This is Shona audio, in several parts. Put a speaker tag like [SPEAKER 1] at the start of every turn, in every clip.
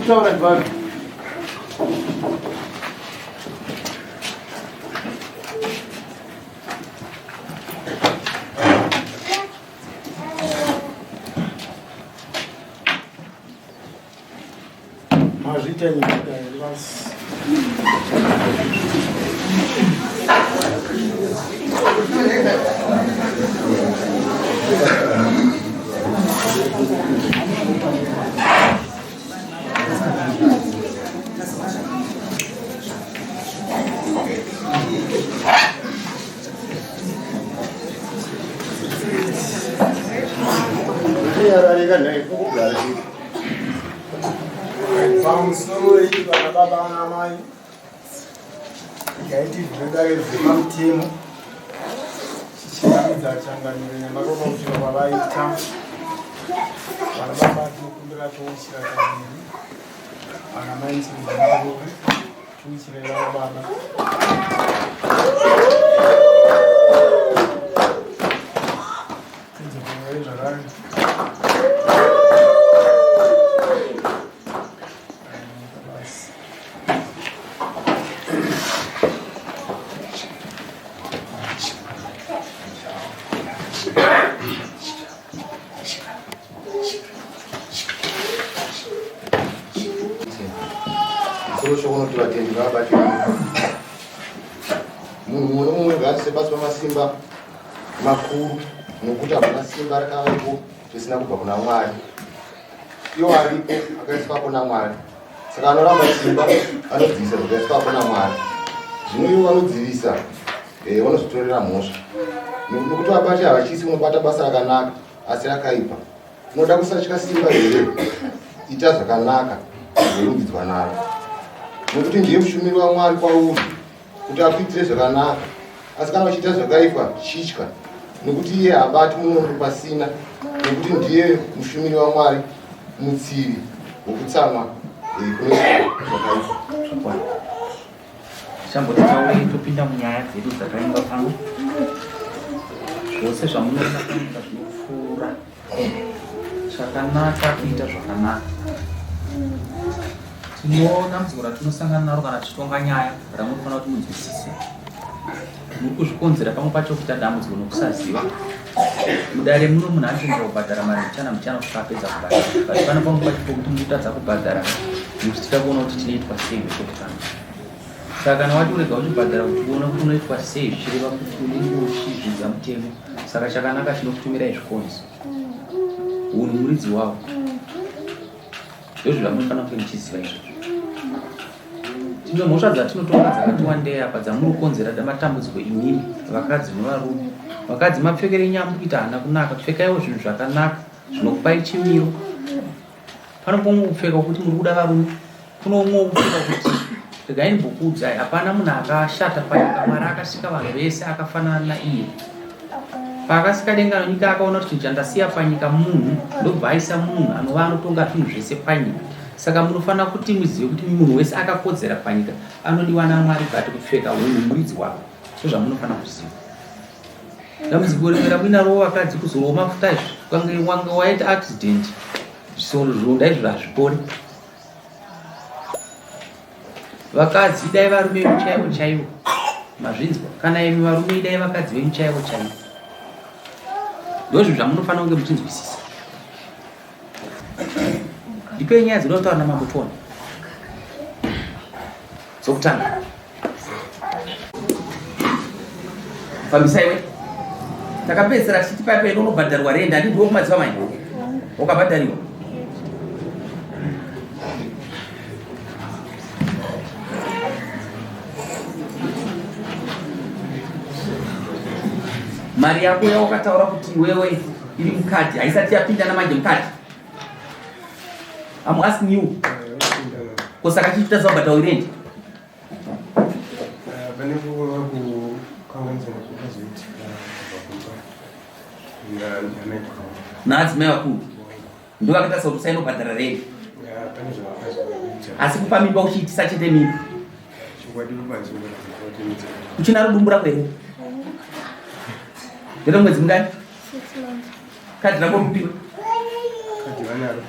[SPEAKER 1] Kutaura ndivani? Mazvita nyika here basi. Yararika nhai kugara Pamusoro iyi vana baba vana mai yaiti zvinodare zvepamutemo chichiratidza changamire nemaropa kuchira kwavaita vana baba tinokumbira touchira kaviri vana mai tinokumbira touchira vana baba zvakare
[SPEAKER 2] Musoro shoko unoti vatendi ngavabatirane. Munhu mumwe nomumwe ngaazviise pasi pamasimba makuru, nokuti hakuna simba rakavapo risina kubva kuna Mwari. Iwo aripo akaiswapo naMwari. Saka anoramba simba anodzivisa zvakaiswapo naMwari. Zvino ivo vanodzivisa eh, vanozvitorera mhosva. Nokuti vabati havachisi unobata basa rakanaka asi rakaipa. Unoda kusatya simba here? Ita zvakanaka uzorumbidzwa naro. Nokuti ndiye mushumiri waMwari kwauri kuti akuitire zvakanaka. Asi kana uchiita zvakaipa, chitya, nokuti iye haabati munondo pasina, nokuti ndiye mushumiri waMwari, mutsivi wokutsamwa eh, kune zvakaipa.
[SPEAKER 3] Zvakwana. Tichamboti taurei topinda munyaya dzedu dzakaingwa pano. Zvose zvamunoona panyika zvinopfuura. Chakanaka kuita zvakanaka. Tino dambudziko ratinosangana naro kana tichitonga nyaya ramunofanira kuti munzwisise. Muri kuzvikonzera pamwe pacho kuita dambudziko nokusaziva. Mudare muno munhu anotenderwa kubhadhara mari mbichana mbichana kusvika apedza kubhadhara. But pano pamwe pacho pokuti mutadza kubhadhara nekuti tida kuona kuti tinoitwa sei vekutanga. Saka kana wati urega uchibhadhara kuti uone kuti unoitwa sei zvichireva kuti unenge uchizvidza mutemo. Saka chakanaka tinokutumirai zvikonzo. Hunhu muridzi wawo. Ndozvo zvamunofanira kunge muchiziva izvozvo. Tine mhosva dzatinotonga dzakati wandei apa dzamuri kukonzera matambudziko imimi vakadzi nevarume. Vakadzi mapfekero enyu amuri kuita haana kunaka. Pfekaiwo zvinhu zvakanaka zvinokupai chimiro. Pano pomwe kupfeka kuti muri kuda varume. Kuno umwe kupfeka kuti regai ndimbokuudzai hapana munhu akashata panyika. Mwari akasika vanhu vese akafanana naiye. Paakasika denga nenyika akaona kuti chinhu chandasiya panyika munhu ndobva aisa munhu anova anotonga zvinhu zvese panyika. Saka munofanira kuti muzive kuti munhu wese akakodzera panyika anodiwa naMwari but kupfeka hunhu muridzi wako. Ndozvamunofanira kuziva. Dambudziko rimwe ramuinaro vakadzi kuzorwa mafuta izvi ukange wange waita accident zvironda izvo hazvipori. Vakadzi idai varume venyu chaivo chaivo. Mazvinzwa? Kana imi varume idai vakadzi venyu chaivo chaivo. Ndozvinhu zvamunofanira kunge muchinzwisisa. Ndipei nyaya dzinoda kutaura namambo tione. Dzokutanga. Fambisa iwe. Takapedzisira tichiti paya paya unobhadharwa rent handiti ndiwe kumadziva mai. Wakabhadhariwa. Mari yako yawakataura kuti iwewe iri mukati haisati yapinda namanje mukati. I'm asking you. Ko saka chichitadza kubhadhara rendi?
[SPEAKER 4] Pane kukanganisana kwakazoitika kubva kumba naamai
[SPEAKER 3] Naadzimai vakuru ndovakaita sekuti usainobhadhara rendi.
[SPEAKER 4] Pane zvavakazoita.
[SPEAKER 3] Asi kupa mimba uchiitisa chete mimba.
[SPEAKER 4] Chokwadi kubanze kuratidza.
[SPEAKER 3] Uchinaro dumbu rako here? Ndere mwedzi mungani?
[SPEAKER 5] 6 months.
[SPEAKER 3] Kadhi rako kupiwa.
[SPEAKER 4] Kadhi vanaro.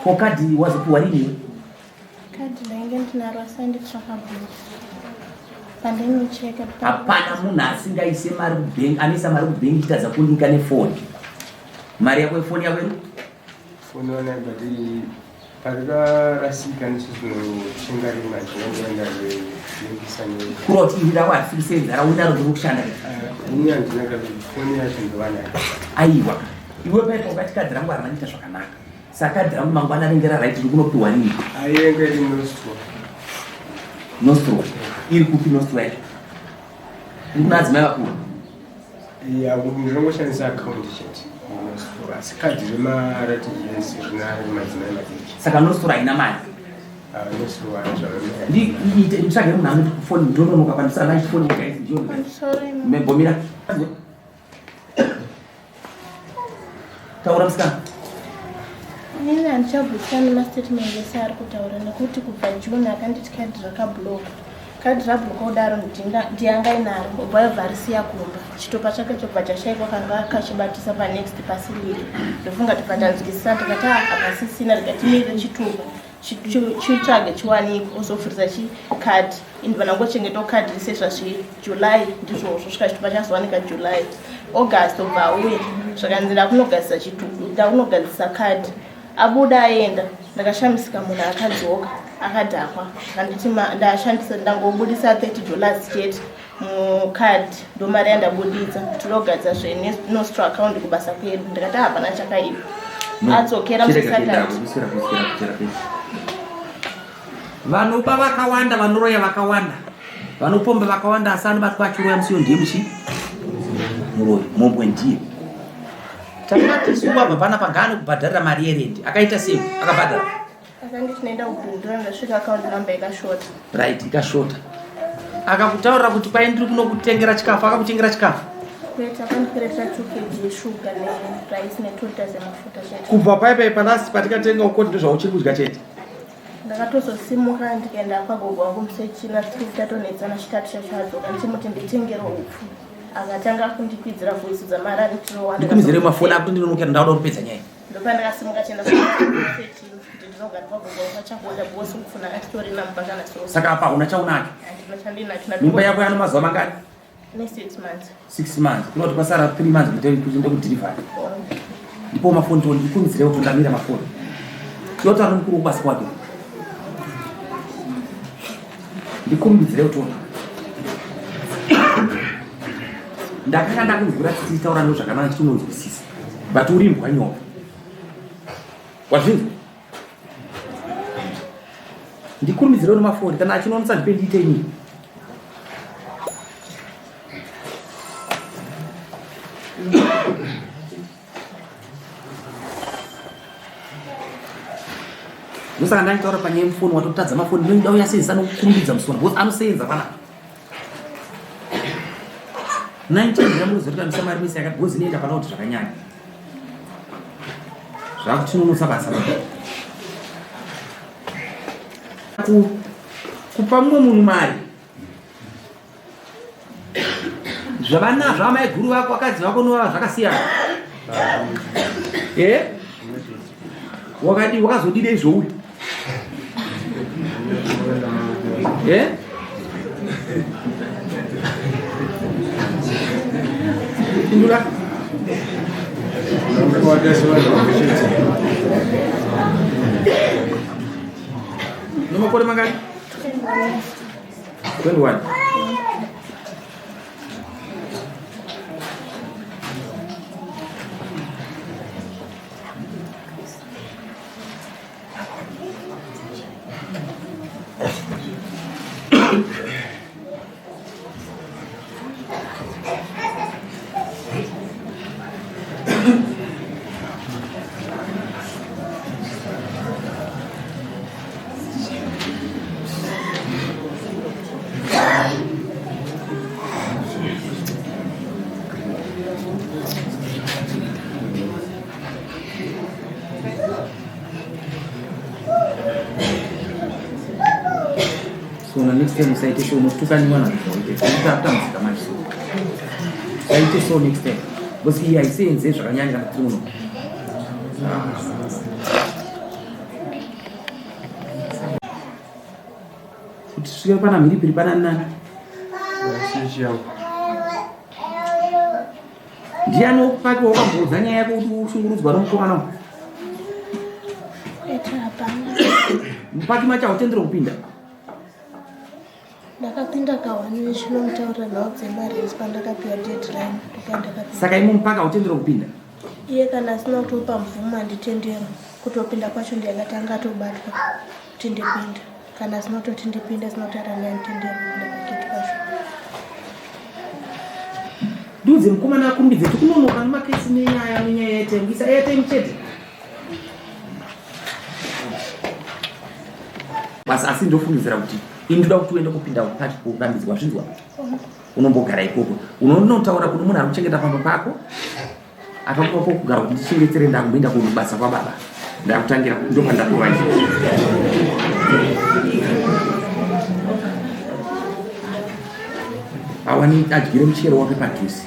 [SPEAKER 3] Ko kadhi wazopiwa rini iwe?
[SPEAKER 5] Kadhi ndainge ndinaro asi anditsvaka bhuku. Pandinocheka.
[SPEAKER 3] Hapana munhu asingaise mari kubhengi, anoisa mari kubhengi ichitadza kulinka nefoni. Mari yako yefoni yako iri?
[SPEAKER 4] Foni vanayo but parikarasika ndichizonochenga rimwe handina ndalinkisa ne.
[SPEAKER 3] Kureva kuti iri rako harisi kusenza raunaro ndiri kushanda.
[SPEAKER 4] Ini handina kadhi, foni yacho ndovanayo.
[SPEAKER 3] Aiwa. Iwe paipa ukati kadhi rangu harina kuita zvakanaka. Saka kadhi rangu mangwana ringe raraiti ndiri kunopiwa rini?
[SPEAKER 4] Aienga iri nostro.
[SPEAKER 3] Nostro. Iri kupi nostro yacho? Iri kuna adzimai vakuru.
[SPEAKER 4] Ya, ndinongoshandisa account chete. Nostro. Asi kadhi remaRTGS rina madzimai madiki.
[SPEAKER 3] Saka nostro haina mari.
[SPEAKER 4] Nostro hazvavana.
[SPEAKER 3] Nditsvage munhu anoti kufoni ndononoka pandisana chifoni guys ndiyo.
[SPEAKER 5] I'm sorry.
[SPEAKER 3] Mbomira. Taura musikana.
[SPEAKER 5] Inini handichabvusika nemastatement ese ari kutaura nekuti kubva June akanditi kadhi rakabloka. Kadhi rabloka kudaro ndiyanga inaro obva yobva arisiya kumba. Chitupa chake chobva chashaikwa kanga kachibatisa panext pasiliri. Ndofunga tobva tanzwisisa tikati hapasisina rikatimirire chitupa. Chitsvage chiwanikwe ozovhurisa chikadhi. Ini vanangochengetawo kadhi rise zvazviri July ndizvozvo svika chitupa chazowanika July. August obva auya zvakanzi ndakunogadzisa chitupa ndakunogadzisa kadhi. Abuda aenda ndakashamisika munhu akadzoka akadhakwa akanditi ndashandisa ndangobudisa $30 chete mukadhi ndomari yandabuditsa tinogadzisa zvenostro account kubasa kwedu. Ndikati hapana chakaipa. Adzokera musatati.
[SPEAKER 3] Vanoba vakawanda, vanoroya vakawanda, vanopomba vakawanda, asi anobatwa achiroya musiyo ndiye muchi muroyi mombwe ndiye. Takati isu wabva panapa ngaane kubhadharira mari yerendi. Akaita sei? Akabhadhara.
[SPEAKER 5] Akanditi ndinoenda kubhindura ndasvika account number ikashota.
[SPEAKER 3] Right, ikashota. Akakutaurira kuti kwai ndiri kunokutengera chikafu, akakutengera chikafu.
[SPEAKER 5] Kwete, akandikweretera 2 kg yeshuga nerice ne2 liters yemafuta chete.
[SPEAKER 3] Kubva pai palast patikatenga ukoti ndozvauchiri kudya chete.
[SPEAKER 5] Ndakatozosimuka ndikaenda kwagogo wangu musechina tatonetsana chitatu chacho adzoka ndichimuti nditengere upfu. Akatanga kundikwidzira voice dzamara ndinowanda.
[SPEAKER 3] Ndikumidzire mafoni ako ndinonokera ndauda kupedza nyaya.
[SPEAKER 5] Ndopandakasimuka chienda kusechina kuti ndinogara kwagogo wangu achakuona bosi kufuna asitorina mumba kana sosa.
[SPEAKER 3] Saka apa hauna chaunacho.
[SPEAKER 5] Handina chandinacho.
[SPEAKER 3] Mimba yako yana mazuva mangani?
[SPEAKER 5] Ne 6 months.
[SPEAKER 3] 6 months. Kunoti kwasara 3 months kuti uende kudelivery. Ndipo mafoni to ndikumidzire kuti ndamira mafoni. Yotaura mukuru kubasa kwake. Ndikurumidzire kutora. Ndakanga ndakunzwira tsitsi taura ndo zvakanaka chitinonzwisisa. But uri imbwa nyoka. Wazvinzwa? Ndikurumidzire kuti mafoni kana achinonetsa ndipe ndiite inini. Ndosaka ndanditaura panyaya yemufoni watotadza mafoni ndinoda uyaseenzesa nokukurumbidza musona because anoseenzesa panapa. 19 yamunozotikamisa mari mese yakati because inoenda pana kuti zvakanyanya. Zvakutinonotsa basa baba. Kupa mumwe munhu mari zvavanazvo amai guru vako vakadzi vako novava zvakasiyana. Wakadi wakazodidei zvouyu? Pindura. Nomakore mangani? 21. So na next time usaite so unotukaniwa nazvo zvawaite. Utakutambudzika manje so. Usaite so next time. Because iyi haiseenze zvakanyanya kana tiri muno. Kuti svike pana mhiripiri pana nani? Ndiani wokupaki wakamboudza nyaya yako kuti ushungurudzwa nomukomana uyu?
[SPEAKER 5] Kwete, hapana.
[SPEAKER 3] Mupaki macho hautendere kupinda.
[SPEAKER 5] Ndakapinda kahwani ndichinomutaurira nhau dzemarezi pandakapiwa deadline ndopandakapinda.
[SPEAKER 3] Saka imo mupaki hautendere kupinda?
[SPEAKER 5] Iye kana asina kutopa mvumo handitenderwi kutopinda kwacho ndiye akatanga atobatwa kuti ndipinde. Kana asina kutoti ndipinde asina kutaura naye handitenderwi kupinda pagate pacho.
[SPEAKER 3] Ndiudze mukomana akurumbidze tikunonoka nemakesi nenyaya nenyaya yeairtime kuisa airtime chete. Basi asi ndofungidzira kuti ini ndoda kuti uende kupinda kupati kurambidzwa zvinzwa unombogara ikoko unonotaura kune munhu ari kuchengeta pamba pako akakupa pokugara kuti ndichengetere ndakumboenda kunobasa kwababa ndakutangira ndopandakuva awani adyire muchero wake padhuze.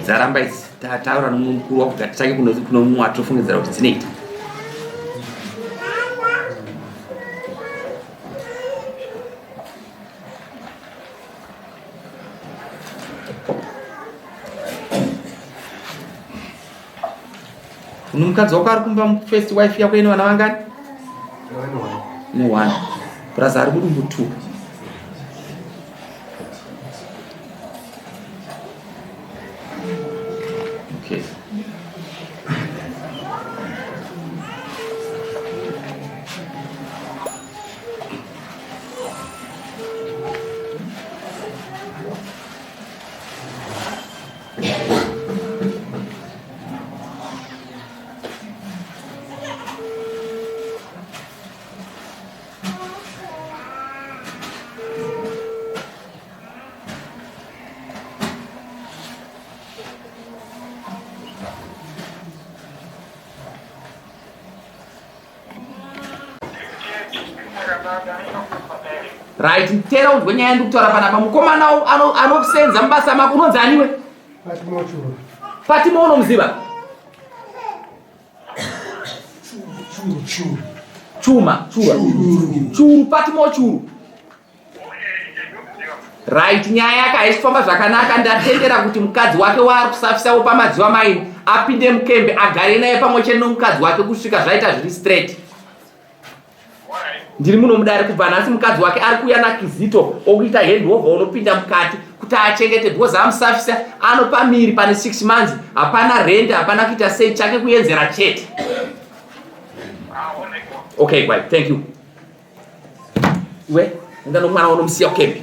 [SPEAKER 3] Dzaramba idzi tataura nomumwe mukuru wako ngatitange kuno mumwe atofungidzira kuti dzinoita. Uno mukadzi wako ari kumba first wife yako ine vana vangani? Ne one. Plus ari kudumbu two. Okay. Right, tera unzwe nyaya yandikutaura panapa. Mukomana anokusenza mubasa mako unonzi aniwe?
[SPEAKER 1] Fatimo Churu.
[SPEAKER 3] Fatimo unomuziva?
[SPEAKER 1] Churu, churu.
[SPEAKER 3] Chuma, chura. Churu, Fatimo Churu. Right, nyaya yake haisi kufamba zvakanaka. Ndatendera kuti mukadzi wake waari kusafisawo pamadziwa maini apinde mukembe agare naye pamwe chete nomukadzi wake kusvika zvaita zviri straight. Ndiri muno mudare kubva nhasi mukadzi wake ari kuuya nakizito okuita handover unopinda mukati kuti achengete because amusafisa anopa miri pane 6 months hapana rent hapana kuita sei chake kuyenzera chete. Okay, bye. Thank you. Iwe, enda nomwana unomusiya kukembe.